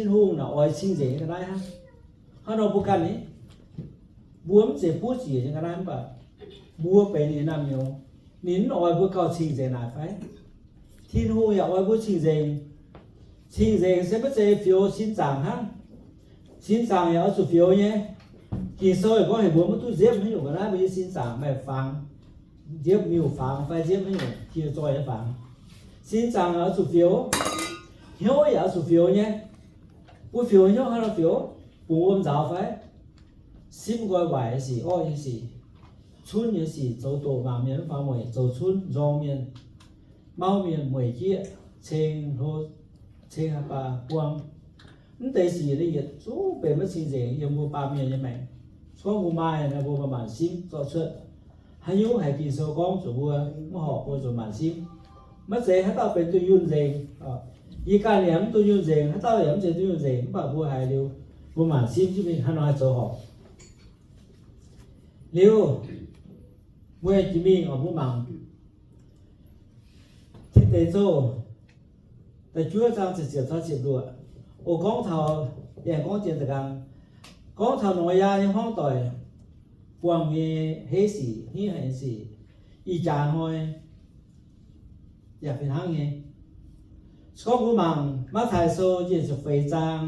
Tin-Hungh naaic oix cing-nzengc nyei ga'naaiv hnangv. Hnangv nor mbuo ganh ni, mbuo mv zeiz buov ziec nyei ga'naaiv mv baac mbuo benx ninh naamh nyouz. Ninh mv oix mbuo gauh cing-nzengc naaic fai? Tin-Hungh yaac oix mbuo cing-nzengc. Cing-nzengc se maiv zeiz fioux sin zaangc hnangv. Sin zaangc yaac oix zuqc fioux nyei. Ging-Sou yaac gorngv heuc mbuo maiv duqv nziepv haaix nyungc ga'naaiv mbuo nyei sin zaangc maaih fangx, nziepv miuc-fangx fai nziepv haaix nyungc jiex zoih nyei fangx. Sin zaangc yaac oix zuqc fioux. Hnyouv yaac oix zuqc fioux nyei. Mbuo fioux hnyouv hnangv nor fioux, bungx wuom nzaaux fai? Simv nqoi waaic nyei sic, orqv nyei sic, cunv nyei sic, zoux doqc mangc mienh mv faaux mueic, zoux cunv nzorng mienh, mauv mienh, mueic jieqv, ceng hlo, ceng haaix baac buang. Mv deix sic naaiv yietc zungv benx maiv cing-nzengc yiem mbuo baamh mienh nyei maengc. Se gorngv mbuo maaih nor, mbuo maaih maanc simv zorqv cuotv. Haaix nyungc haiz Ging-Sou gorngv zuqc mbuo mv horpc, mbuo zuqc maanc simv. Maiv zeiz haaix dauh benx duqv yunh nzengc. Yie ganh yaac mv duqv yunh nzengc, haaix dauh yaac mv zeiz duqv yunh nzengc, mv baac mbuo haiz liuz, mbuo maanc simv jienv mingh haaix nor haih zoux horpc. Liuz, mbuo jiex mingh oc, mbuo mangc Tin Deic Zouh da'juov zaang ziepc ziepc taux ziepc luoqc. O, gorngv taux, aengx gorngv jiex da'nqaang, gorngv taux Noyaa nyei hmuangv doic, buangh nyei heiv sic, hniev haic nyei sic, ih jaax hnoi yaac fih hnangv nyei. Se gorngv mbuo mangc Matv^taai Sou nyic ziepc feix zaang,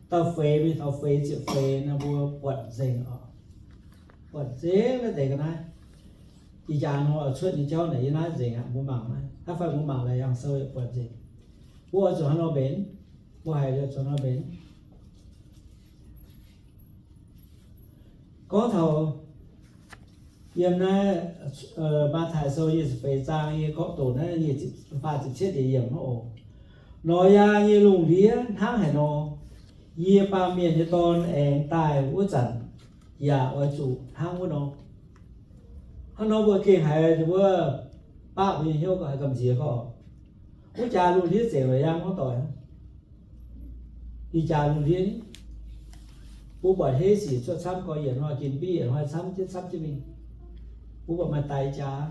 da'feix mingh taux feix ziepc feix nor, mbuo buatc nzengc oc. Buatc nzengc naaiv deix ga'naaiv. Ih jaax hnoi oix cuotv nyei jauv naaic yiem naaiv nzengc aqv. Mbuo mangc naaiv, hnangv fai mbuo mangc Laauc Yaangh Sou yaac buatc nzengc. Mbuo oix zuqc hnangv nor mbenc, mbuo haiz liuz zuqc hnangv nor mbenc. Gorngv taux yiem naaiv Matv^taai Sou nyic ziepc feix zaang nyei gorngv doqc naaiv nyic ziepc, faah ziepc cietv yiemc hnangv oc. Noyaa nyei lungh ndiev hnangv haaix nor, yie, Baamh Mienh nyei Dorn, aengx daaih wuov zanc yaac oix zuqc hnangv wuov nor. Hnangv nor mbuo gengh haiz wuov baqv mbuo nyei hnyouv gorngv haiz gamh nziex gorngv, wuov jaax lungh ndiev zengc la'yaangh hmuangv doic. Ih jaax lungh ndiev, mbuo buatc heiv sic cuotv camv gorx, yietc hnoi ginv biv, yietc hnoi camv jienv camv jienv mingh. Mbuo buatc maaih daix jaax,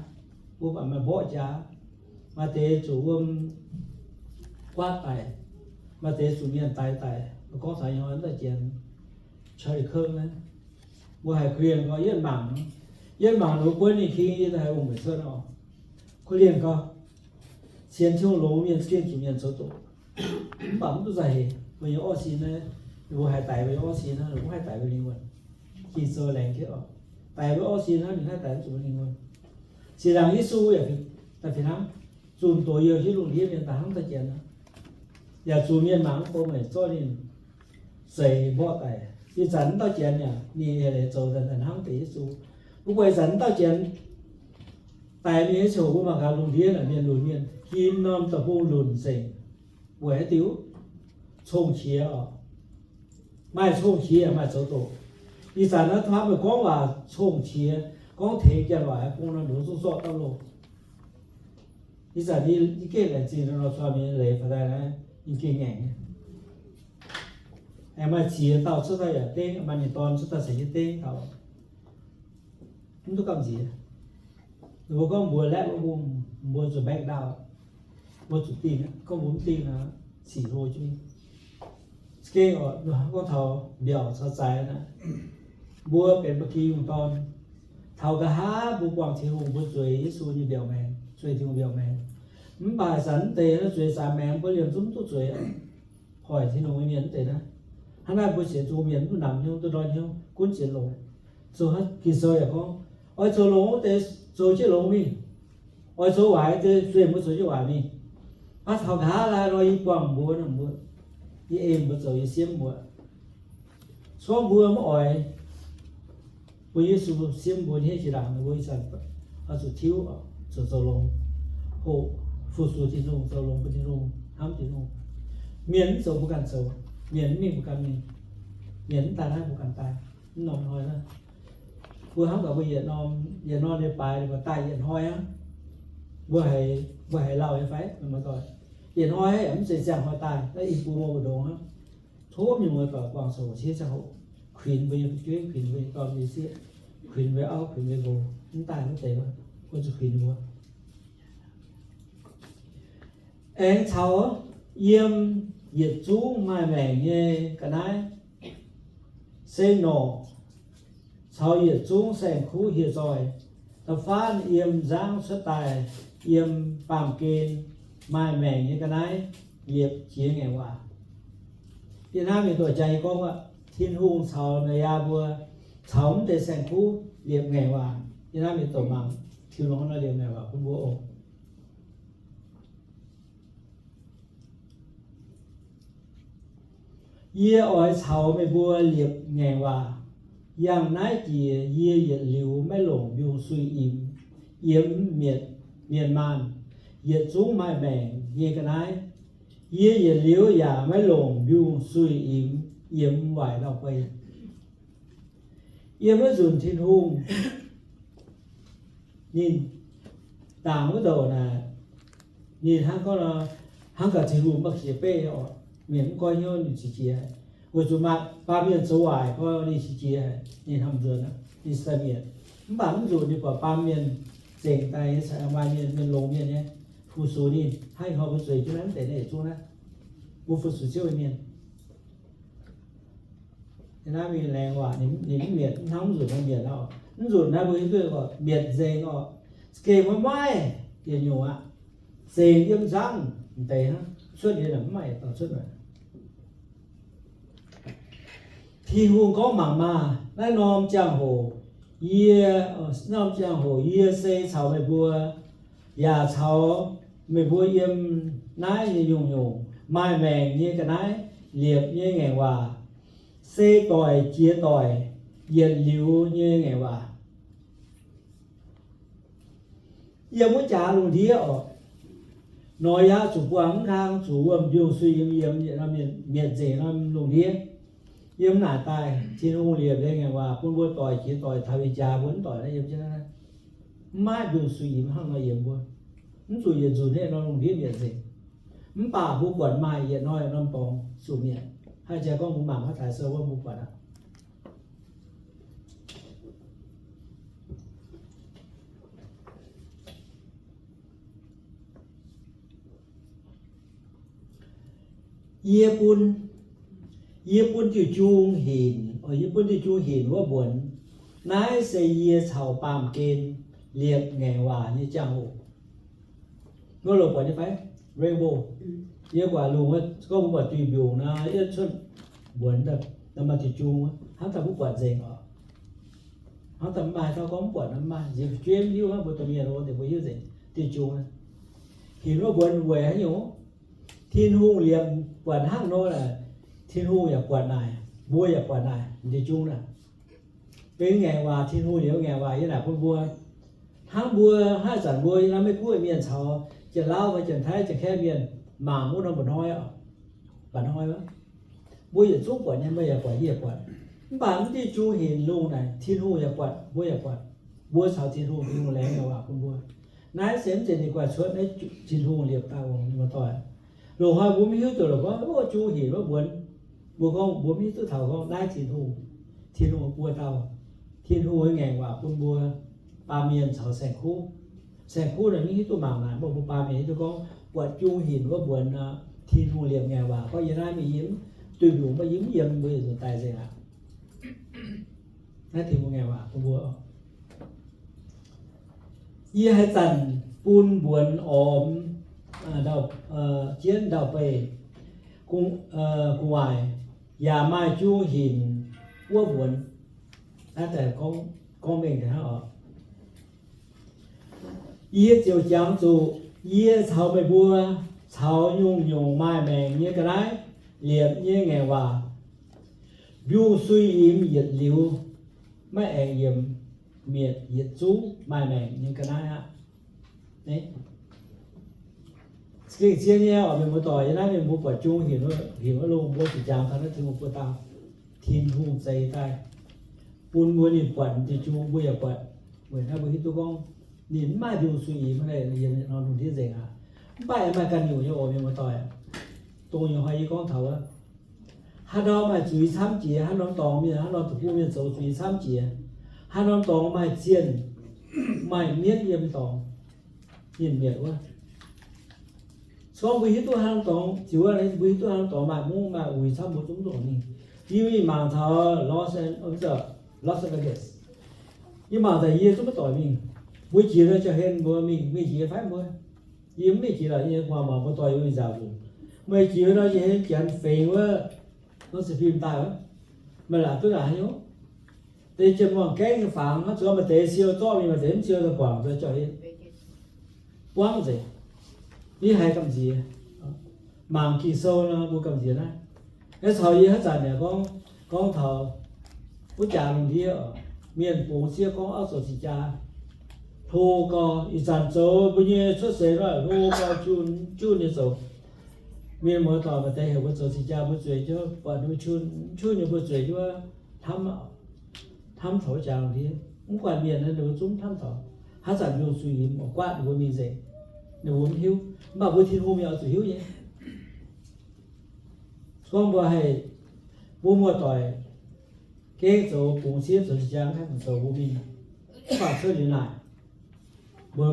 mbuo buatc maaih mborqv jaax, maaih deix zuqc wuom guaatv daic, maaih deix zuqc mienh daix daic. Gorngv taux ih hnoi dauh Janx, Charlie Kirk naaiv, mbuo haiz korv-lienh gorngv yietv mangc, yietv mangc ninh mbuo buonv ninh king yie daaih haiz ungh meic cuotv oc. Korv-lienh gorngv, sienx Tin-Hungh longx mienh za'gengh zuqc mienh zoux doqc. Mv baac mv duqv za'heix, mbuo nyei orqv sin naaiv, mbuo haih daix mbuo nyei orqv sin naaiv, mbuo haih daix mbuo lingh wuonh. Ging-Sou laengz jienv oc, daix mbuo orqv sin naaiv, ninh haih daix zuqc mbuo lingh wuonh. Zinh ndaangc Yesu yaac daaih fih hnangv, zunh doz youh jienv lungh ndiev mienh daaih hnangv dauh Janx aqv. Yaac zuqc mienh mangc mv bou meih zorqv ninh zeix mborqv daic. Ih zanc mv dauh Janx yaac ninh yaac leiz zoux daaih hnangv deix Yesu. Mv baac ih zanc mv dauh Janx daic mingh nyei ziangh hoc mbuo mangc gaax lungh ndiev naaic mienh lunc mienh, ginv norm deic-bung lunc nzengc. Weic haaix diuc? Cong-qiex oc. Maaih cong-qiex yaac maaih zoux doqc. Ih zanc naaiv hnamv meih gorngv waac cong-qiex, gorngv tengx janx-waaic bung nor, ninh mbuo zungv zorqv daaih loh. Ih zanc yie gengh laengz zingh nor, nor corc mingh leiz faaux daaih naaiv, yie gengh ngaengc nyei. Aengx maaih ziex dauh cuotv daaih yaac dengv, maaih ninh dorn cuotv daaih caux jienv dengv taux. Mv duqv gamh nziex. Ninh mbuo gorngv mbuox laeqv wuov, mbuo zuqc back down, mbuo zuqc dingh. Gorngv mbuo mv dingh nor, sic hlo jienv mingh. Za'gengh oc, gorngv taux mbiaauc caux zaaix naaic, mbuo benx ba'gi nyungc dorn. Taux nqa'haav mbuo buangh Tin-Hungh, mbuo zueiz Yesu nyei mbiaauc maengx, zueiz Tin-Hungh mbiaauc maengx. Mv baac ih zanc mv deix zueiz zaaix maengx, mbuo liemh zungv mv duqv zueiz. Hoic Tin-Hungh nyei mienh mv deix naaiv. Hnangv naaiv mbuo sienx Tin-Hungh mienh mv duqv namx hnyouv, duqv ndortv hnyouv, gunv sienx longx. Zoux haaix, Ging-Sou yaac gorngv, oix zoux longx wuov deix zoux jienv longx mingh. Oix zoux waaic deix zueih mbuo zoux jienv waaic mingh. Mv baac taux nqa'haav laai nor yie buangh mbuo, mbuo, yie ei mbuo zoux, yie siemv mbuo. Se gorngv mbuo mv oix, mbuo Yesu siemv mbuo hniev jiex ndaangc, mbuo ih zanc oix zuqc tiuv, zuqc zoux longx, hoqc fu-sux Tin-Hungh, zoux longx bun Tin-Hungh, hnamv Tin-Hungh. Mienh mv zoux mbuo ganh zoux, mienh mv mingh mbuo ganh mingh, mienh mv daaih naaiv mbuo ganh daaih. Mv norm hnoi naaiv, mbuo hnamv gaax mbuo yietc norm, yietc norm leiz-baaix ninh mbuo daaih yietc hnoi aqv. Mbuo haiz, mbuo haiz lauh nyei fai? Meih muoz-doic, yietc hnoi yaac mv zeiz ziangh hnoi daaih, naaiv i buo muoz mbu'ndongx aqv. Tov mienh muoz-doic guangc zoux qiex ziangh hoc kuinx mbuo nyei fu'jueiv, kuinx mbuo nyei dorn mbuo nyei sieqv, kuinx mbuo nyei auv, kuinx mbuo nyei nqox, mv daaih mv deix, mbuo zuqc kuinx mbuo. Aengx caux yiem yietc zungv maaih maengc nyei ga'naaiv, se norqc caux yietc zungv saeng-kuv hieh zoih, da'faanh yiem nzangv cuotv daaih, yiem baamh gen maaih maengc nyei ga'naaiv liepc jiex ngaengc waac. Yie hnamv mienh doqc jaax nyei gorngv aqv, Tin-Hungh caux Noyaa mbuo caux mv deix saeng-kuv liepc ngaengc waac. Yie hnamv mienh doqc mangc Tin-Hungh nor liepc ngaengc waac bun mbuo oc. Yie oix caux meih mbuo liepc ngaengc waac. Yangh naaiv jiex yie yietc liuz maiv longc mbiungc-suiv-imx yiem mienh maanh yietc zungv maaih maengc nyei ga'naaiv. Yie yietc liuz yaac maiv longc mbiungc-suiv-imx yiem waaic ndau-beih. Yiem wuov nzunc Tin-Hungh ninh dangc wuov douc naaic, ninh hnangv gorngv nor, hnangv gaax Tin-Hungh maiv qiex beiv oc. Mienh mv goiv hnyouv ninh qiex jiez haic. Weic zuqc maaih baamh mienh zoux waaic gorngv ninh qiex jiez haic, ninh hnamv nzuonx aqv, ninh sai mietc. Mv baac mv nzunc ninh buatc baamh mienh zengc daaih nyei, caux maaih mienh, mienh longx mienh nyei, fu-sux ninh, hnangv ih hnoi mbuo zueiz jienv naaiv mv deix naaiv yietc zungv naaiv, mbuo fu-sux Ziouv nyei mienh. Naaiv mingh laengz waac, ninh mv mietc, mv hnangv mv nzunc naaiv mietc aqv. Mv nzunc naaiv mbuo hiuv duqv gorngv mietc nzengc oc. Za'gengh maiv maaih yietc nyungc aqv. Zengc yiem nzangv m'deix hnangv, cuotv liuz naaic mv maaih yietc dauh cuotv naaic. Tin-Hungh gorngv mangc maah! Naaiv norm ziangh hoc yie, naaiv norm ziangh hoc yie se caux meih mbuo, yaac caux meih mbuo yiem naaiv nyei nyungc-nyungc maaih maengc nyei ga'naaiv liepc nyei ngaengc waac, se doic jiex doic, yietc liuz nyei ngaengc waac. Yiem wuov jaax lungh ndiev oc, Noyaa zuqc buangh mv kang, zuqc wuom-mbiungc suiv-imx yiem, mietc nzengc norm lungh ndiev. Yiem naaic daaih Tin-Hungh liepc nyei ngaengc waac bun mbuo doic jiex doic taux ih jaax mbuo mv doic naaiv yiem jienv naaiv. Mv maaih mbiungc suiv-imx hnangv nor yiem mbuo. Mv zuqc yietc nzunc naaiv norm lungh ndiev mietc nzengc. Mv baac mbuo buatc maaih yietc hnoi norm dorngx zuqc mietc. Haaix jaax gorngv mbuo mangc haaix taaix sou wuov mbuo buatc aqv. Yie bun, yie bun diuh jung hinc, yie bun diuh jung hinc wuov mbuonx. Naaiv se yie caux baamh gen liepc ngaengc waac nyei ziangh hoc. Mbuo longc buatc nyei fai? Rainbow. Yie buatc lungh wuov, gorngv mbuo buatc diuh mbiungc nor, yie cuotv mbuonx daaih, maaih diuh jung wuov, hnangv daaih mbuo buatc nzengc oc. Hnangv daaih mv maaih, taux gorngv mv buatc nor mv maaih, nziex fu'jueiv mv hiuv hnangv, mbuo domh mienh wuov deix mbuo hiuv nzengc diuh jung. Hinc wuov mbuonx weic haaix nyungc? Tin-Hungh liepc buatc hnangv nor, Tin-Hungh yaac buatc naaic, mbuo yaac buatc naaic, diuh jung naaic. Benx ngaengc waac, Tin-Hungh liepc ngaengc waac yiem naaic bun mbuo. Hnangv mbuo haaix zanc mbuo yiem naaiv Meiv Guoqv mienh caux Janx-Lauv fai Janx-Taiv, Janx-Kaeqv mienh mangc wuov norm mba'hnoi oc, mba'hnoi wuov, mbuo yietc zungv buatc nyei, mbuo yaac buatc, yie yaac buatc. Mv baac mv diuh jung hinc lungh naaic, Tin-Hungh yaac buatc, mbuo yaac buatc. Mbuo caux Tin-Hungh, Tin-Hungh laengz ngaengc waac bun mbuo. Naaiv se mv zeiz ninh guanh cuotv, naaiv Tin-Hungh liepc daaih oc, mienh muoz-doic. Loz-hnoi mbuo mv hiuv duqv lorqc gorngv, o, jung hinc wuov mbuonx. Mbuo gorngv mbuo mv hiuv duqv taux gorngv naaiv Tin-Hungh, Tin-Hungh buo dauh. Tin-Hungh nyei ngaengc waac bun mbuo baamh mienh caux saeng-kuv. Saeng-kuv naaic mv hiuv duqv mangc naaic, mv baac mbuo baamh mienh hiuv duqv gorngv buatc jung hinc wuov mbuonx nor, Tin-Hungh liepc ngaengc waac gorngv yie naaiv mingh yie mv duih mbiungc maiv yie mv yiem, mbuo yietc nzunc daaih nzengc aqv. Naaiv Tin-Hungh ngaengc waac bun mbuo. Yie haaix zanc bun mbuonx ormx jienv ndau-beih gu'nguaaic, yaac maaih jung hinc wuov mbuonx. Naaiv daaih gorngv mengh hnangv oc. Yie ziouc jangx zuqc yie caux meih mbuo caux nyungc-nyungc maaih maengc nyei ga'naaiv liepc nyei ngaengc waac, mbiungc-suiv-imx yietc liuz maiv aengx yiem mietc yietc zungv maaih maengc nyei ga'naaiv aqv. Gengh zien nyei oc, mienh muoz-doic, yie naaiv mienh mbuo buatc jung hinc wuov lungh, mbuo zuqc jangx taux naaiv Tin-Hungh buo dauh, Tin-Hungh zeix daaih bun mbuo ninh buatc diuh jung, mbuo yaac buatc. Weic naaiv mbuo hiuv duqv gorngv ninh mv maaih mbiungc-suiv-imx hnangv, yiem norm lungh ndiev nzengc aqv. Mv baac aengx maaih ganh nyungc nyei oc, mienh muoz-doic. Dongh nyungc hnoi yie gorngv taux wuov, haaix ndau maaih zuiz camv jiex, haaix norm dorngx mienh, haaix norm deic-bung mienh zoux zuiz camv jiex, haaix norm dorngx maaih zienh, maaih mienv yiem dorngx, ninh mietc wuov. Gorngv mbuo hiuv duqv haaix norm dorngx, ziux wuov mbuo hiuv duqv haaix norm dorngx maaih mungv maaih uix camv, mbuo zungv mv doic mingh. Yie mingh mangc taux Los An, Los Angeles. Yie mangc daaih yie zungv mv doic mingh. Mbuo jiex nor jauv-hlen mbuo mingh, mingh jiex fai mbuo. Yie mv mingh jiex lorqc, yie guangc mangc mbuo doic yie uix nzauc nzunc. Meih jiex nor jauv-hlen janx fingx wuov, norm sipim daaih wuov, meih laaic duqv naaic haaix nyungc? Deix jiem muangh gaengv nyei fangx, zuov maaih deix siou zorqv mingh, maaih deix mv siou daaih guangc nzoih jauv-hlen. Buangv nzengc. Mv haih gamh nziex. Mangc Ging-Sou nor mbuo gamh nziex naaiv. Naaiv caux yie haaix zanc yaac gorngv, gorngv taux wuov jaax lungh ndiev, mienh bungx sieqv gorngv auv zoux cing jaa, hlo gau, ih zanc zoux mbuo nyei cuotv seix nor hlo gau, junh junh nyei zoux. Mienh muoz-doic maaih deix heuc mbuo zoux cing jaa, mbuo zueiz jienv, buatc ninh mbuo junh junh nyei mbuo zueiz jienv hnamv, hnamv taux wuov jaax lungh ndiev. Mv guanh mienh ninh mbuo zungv hnamv taux. Haaix zanc mbiungc zuiz yie mv guaatv ninh mbuo mingh nzengc, ninh mbuo mv hiuv. Mv baac mbuo Tin-Hungh mienh oix zuqc hiuv nyei. Gorngv mbuo haih, mbuo muoz-doic gengh zoux bungx sieqv zoux cing jaa, mv haih zoux mbuo mingh, mv baac cuotv liuz naaic, mbuo,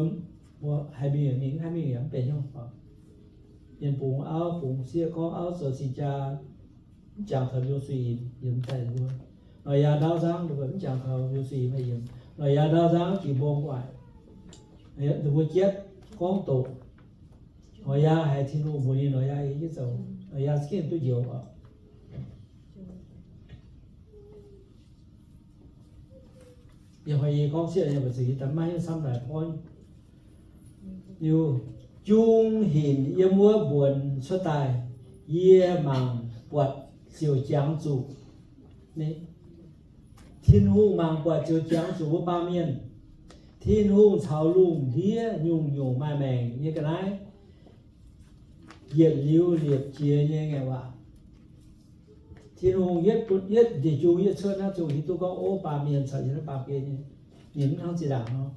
mbuo haih mingh mingh, mv haih mingh yaac mv benx hnyouv. Mienh bungx auv bungx sieqv gorngv auv zoux cing jaa, mv jangx taux mbiungc zuiz yie mv daaih mbuo. Noic yaa ndaauv nzangv mv jangx taux mbiungc zuiz yie mv yiemx. Noic yaa ndaauv nzangv jiex mbong waaic, ninh mbuo jietv gorngv doqc. Noic yaa haiz Tin-Hungh mbuox ninh, noic yaa ei jienv zoux, noic yaa za'gengh duqv njoux oc. Ih hnoi yie gorngv sieqv nyei mbuox zuqc yie daaih maiv hiuv camv naaic gorngv, liuz, jung hinc yiem wuov mbuonx cuotv daaih, yie mangc buatc ziouc jangx zuqc. Tin-Hungh mangc buatc ziouc jangx zuqc wuov baamh mienh. Tin-Hungh caux lungh ndiev nyungc-nyungc maaih maengc nyei ga'naaiv yietc liuz liepc jiex nyei ngaengc waac. Tin-Hungh yietv bun, yietv njiec jung yietv cuotv naaiv zungh hiuv duqv gorngv, ov, baamh mienh caux yiem naaiv baamh gen nyei, ninh mv hnangv zinh ndaangc nor,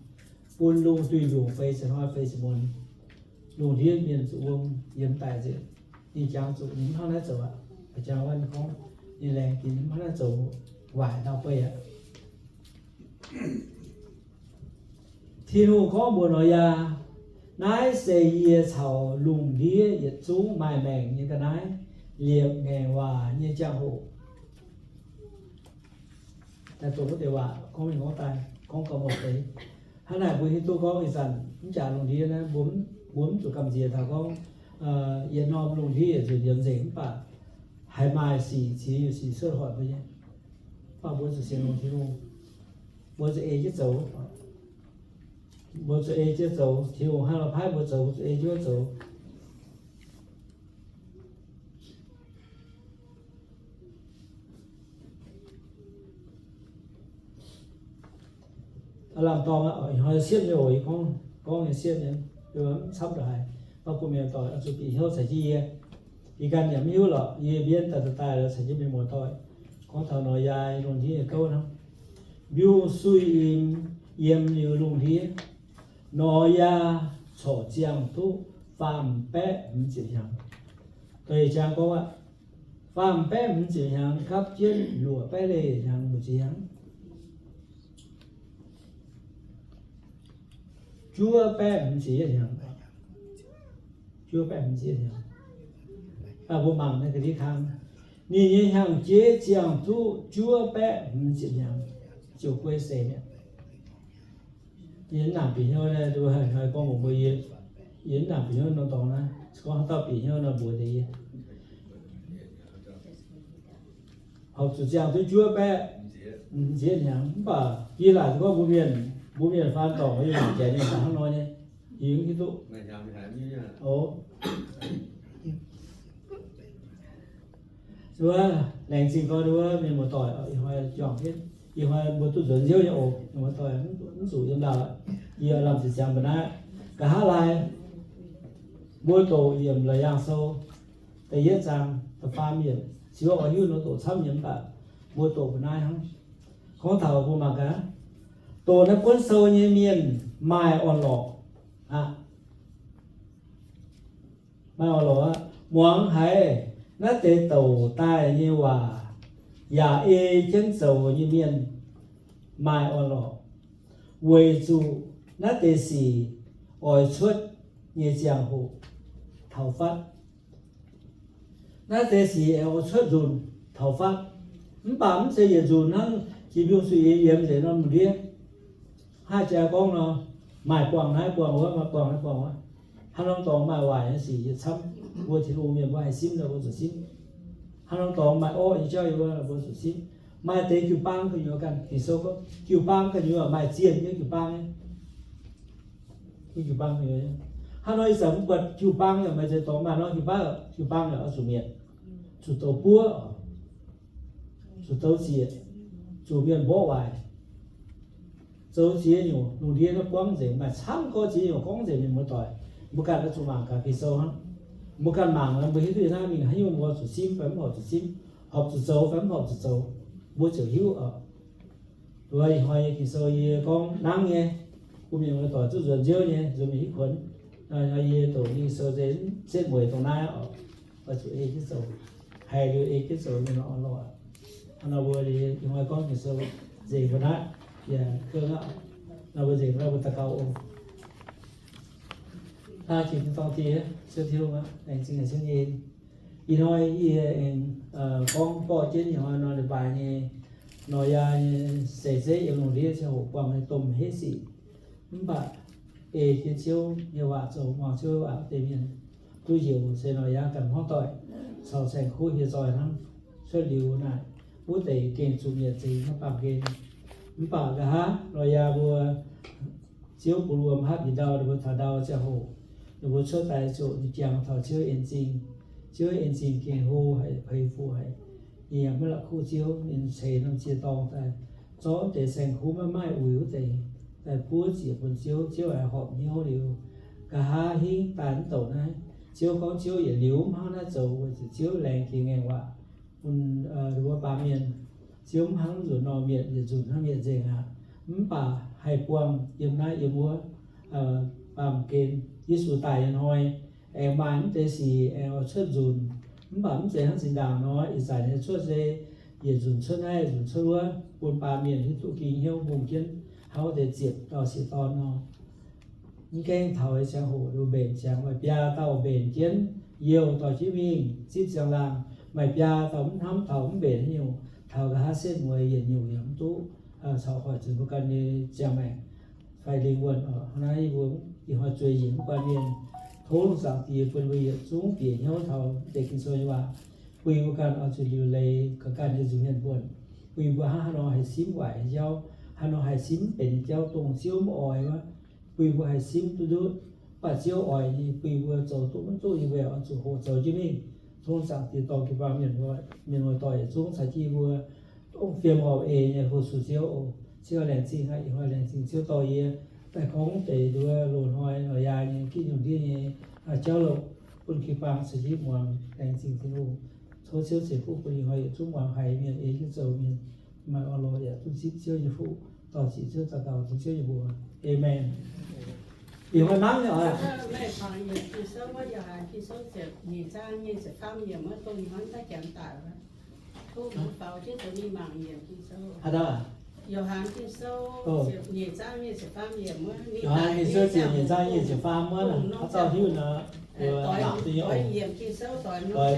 bun lungh duih mbiungc feix ziepc hnoi feix ziepc muonz, lungh ndiev mienh zuqc wuom yiem daic nzengc. Ninh jangx zuqc ninh mv hnangv naaiv zoux aqv. Jangx wuov ninh gorngv, ninh laengz dingc ninh mv hnangv naaiv zoux waaic ndau-beih aqv. Tin-Hungh gorngv mbuox Noyaa, naaiv se yie caux lungh ndiev yietc zungv maaih maengc nyei ga'naaiv liepc ngaengc waac nyei ziangh hoc. Daaih doqc wuov deix waac gorngv mingh gorngv daaih, gorngv gauh muoz deix. Hnangv naaic mbuo hiuv duqv gorngv ih zanc mv jaax lungh ndiev naaiv, mbuo mv, mbuo mv zuqc gamh nziex taux gorngv yietc norm lungh ndiev yietc nzunc yiem nzengc mv baac haiz maaih sic ziex nyungc sic cuotv hoic mbuo nyei. Mv baac mbuo zuqc sienx longx Tin-Hungh, mbuo zuqc ei jienv zoux. Mbuo zuqc ei jienv zoux. Tin-Hungh hnangv nor paaiv mbuo zoux, mbuo zuqc ei jienv zoux. Lamh dorngx aqv, ih hnoi siepv nyei oc, yie gorngv, gorngv nyei siepv nyei, mv camv ndongc haaix. Mv baac bun mienh doic oix zuqc bieqc hnyouv caux jienv yie. Ih ganh yaac mv hiuv lorqc, yie mbienv daaih daaih lorz caux jienv mienh muoz-doic. Gorngv taux Noyaa lungh ndiev nyei gouv hnangv. Mbiungc-suiv imx yiem liuz lungh ndiev, Noyaa corc ziangh duqv faam baeqv hmz ziepc hnyangx. Doix jangx gorngv aqv, faam baeqv hmz ziepc hnyangx gapv jienv luoqc baeqv leih hnyangx mbu'ziex hnyangx. Juov baeqv hmz ziepc yietv hnyangx. Juov baeqv hmz ziepc yietv hnyangx. Mbuo mangc naaiv ga'ndiev kang. Ninh nyei hnyangx-jeiv ziangh duqv juov baeqv hmz ziepc hnyangx, ziouc guei seix mi'aqv. Yie mv nangc bieqc hnyouv naaiv, hnoi gorngv mbuox mbuo, yie mv nangc bieqc hnyouv norm dorngx naaiv, se gorngv haaix dauh bieqc hnyouv nor mbuox deix yie. Horpc zuqc ziangh duqv juov baeqv hmz ziepc yietv hnyangx, mv baac yie laaic gorngv mbuo mienh, mbuo mienh faan dorngc yie mangc janx nyei hnangv nor nyei, yie mv hiuv duqv. O, se wuov laengz zingh gorngv wuov mienh muoz-doic, ih hnoi juangc jienv, ih hnoi mbuo duqv nzuonx nziouv nyei oc, mienh muoz-doic mv zuqc yiem ndau aqv. Yie lamh ziqc ziangx mbuo naaiv, nqa'haav laai mbuo doqc yiemc Laauc Yaangh Sou da'yietv zaang da'faam yiemc, ziouc oix hiuv nor doqc camv nyei mv baac mbuo doqc mbuo naaiv hnangv. Gorngv taux mbuo mangc gaax, doqc naaiv buonv sou nyei mienh maaih orn-lorqc aqv. Maaih orn-lorqc aqv. Muangx haiz naaiv deix douc daaih nyei waac, yaac ei jienv zoux nyei mienh maaih orn-lorqc, weic zuqc naaiv deix sic oix cuotv nyei ziangh hoc taux fatv. Naaiv deix sic aengx oix cuotv nzunc taux fatv. Mv baac mv zeiz yietc nzunc hnangv jiex mbiungc suiv yiem nzengc norm lungh ndiev. Haih jaa gorngv nor, maaih buangh naaiv buangh wuov, maaih buangh naaiv buangh wuov. Haaix norm dorngx maaih waaic nyei sic yietc camv, mbuo Tin-Hungh mienh mbuo haih simv nor mbuo zuqc simv. Haaix norm dorngx maaih orqv nyei jauv yiem wuov mbuo zuqc simv. Maaih deix jiu-baang gu'nyuoz ganh, Ging-Sou gorngv jiu-baang gu'nyuoz maaih zienh nyei jiu-baang nyei. Jiu-baang gu'nyuoz, hnangv nor ih zanc mv buatc jiu-baang yaac maaih zienh dorngx, maaih norm jiu-baang, jiu-baang yaac oix zuqc mietc, zuqc douz buov, zuqc douz zieqc, zuqc mienh mborqv waaic, zoux ziex nyungc lungh ndiev naaiv buangv nzengc, maaih camv gorngv ziex nyungc gorngv nzengc mienh muoz-doic. Mbuo ganh oix zuqc mangc gaax Ging-Sou hnangv. Mbuo ganh mangc nor mbuo hiuv duqv naaiv mingh haaix nyungc mbuo zuqc simv fai mv horpc zuqc simv, horpc zuqc zoux fai mv horpc zuqc zoux, mbuo ziouc hiuv oc. Ih hnoi nyei Ging-Sou yie gorngv nangv nyei, bun mienh muoz-doic duqv nzuonx nziouv nyei, nzuonx mingh hitv kuonx. Hnoi yie doqc Ging-Sou se setv mueiz dongh naaiv oc, oix zuqc ei jienv zoux, haiz liuz ei jienv zoux mienh orn-lorqc. Hnangv nor mbuo ih hnoi gorngv Ging-Sou nzengc mbuo naaiv, yaac keng aqv. Nor mbuo nzengc nor mbuo daux gaux oc. Aa, Tin-Hungh dorng diex, Ziouv Tin-Hungh aqv, laengz zingh haic Ziouv nyei. Ih hnoi yie aengx gorngv borqv jienv ih hnoi nor leiz-baaix nyei Noyaa nyei seix zeiv yiem lungh ndiev ziangh hoc buangh nyei domh heiv sic. Mv baac ei jienv Ziouv nyei waac zoux, muangx Ziouv waac wuov deix mienh duqv njoux se Noyaa ganh hmuangv doic caux saeng-kuv hieh zoih hnangv. Cuotv liuz naaic wuov deix gengh zuqc mietc nzengc hnangv baamh gen. Mv baac nqa'haav Noyaa mbuo Ziouv bun wuom hapv yietc ndau, ninh mbuo taux ndau ziangh hoc, ninh mbuo cuotv daaih ziouc jangx taux Ziouv en zingh. Ziouv en zingh gengh hlo haic, peix fuqv haic. Ninh yaac maiv la'kuqv Ziouv, ninh ceix norm ziex dorngh daaih zorqv deix saeng-kuv maiv maaih uix wuov deix daaih buov ziec bun Ziouv. Ziouv aengx horpc hnyouv liuz, nqa'haav hingv daaih mv douc naaiv, Ziouv gorngv Ziouv yietc liuz mv hnangv naaiv zoux, weic zuqc Ziouv laengz jiex ngaengc waac bun ninh mbuo baamh mienh. Ziouv mv hnangv nzunc nor mietc, yietc nzunc hnangv mietc nzengc aqv. Mv baac haih buangh yiem naaiv yiem wuov baamh gen. Yesu daic nyei hnoi aengx maaih mv deix sic aengx oix cuotv nzunc. Mv baac mv zeiz hnangv zinh ndaangc nor, ih zanc nyei cuotv se yietc nzunc cuotv naaiv, yietc nzunc cuotv wuov, bun baamh mienh hiuv duqv ging hnyouv mbungh jienv hnangv wuov deix ziepc dauh sieqv dorn nor. Mv gaengh taux nyei ziangh hoc ninh mbenc ziangx, maaih biaa dauh mbenc jienv youh dorh jienv mingh zipv ziangh laangh. Maaih biaa dauh mv hnamv taux mv mbenc haaix nyungc, taux nqa'haav setv mueiz yietc nyungc yaac mv duqv caux hoic zuqc mbuo ganh nyei ziangh maengc fai lingh wuonh oc. Hnangv naaiv yie mbuo ih hnoi zueiz njiec mv guanh mienh, tov Zaangc Diex bun mbuo yietc zungv bieqc hnyouv taux deix Ging-Sou nyei waac, bun mbuo ganh oix zuqc liuc leiz gaax ganh nyei nzuih mienh buonc, bun mbuo hnangv haaix nor haih simv waaic nyei jauv, haaix nor haih simv mv benx nyei jauv, dongh Ziouv mv oix wuov, bun mbuo haih simv duqv ndutv. Mv baac Ziouv oix nyei, bun mbuo zoux duqv mv duqv nyei mbuo yaac oix zuqc hoqc zoux jienv mingh. Tov Zaangc Diex dorh jiu-baang mienh, mienh muoz-doic yietc zungv caux jienv mbuo dongh fiem horpc eix nyei fu-sux Ziouv oc. Ziouv laengz zingh aqv. Ih hnoi laengz zingh Ziouv dorh yie daaih gorngv deix nduov loz-hnoi Noyaa nyei ginv lungh ndiev nyei jauv-louc bun jiu-baang caux jienv muangx. Laengz zingh Tin-Hungh. Tov Ziouv ceix fuqv bun ih hnoi yietc zungv muangx haiz mienh, ei jienv zoux mienh, maaih orn-lorqc yaac duqv zipv Ziouv nyei fuqv. Dorh ziqc Ziouv daux gaux dengv Ziouv nyei mbuox. Aamen. Ih hnoi nangv nyei oc. Haaix dauh? Yo^han Ging-Sou ziepc nyeic zaang nyic ziepc faam wuov, haaix dauh hiuv nor, mangc duqv nyei oc.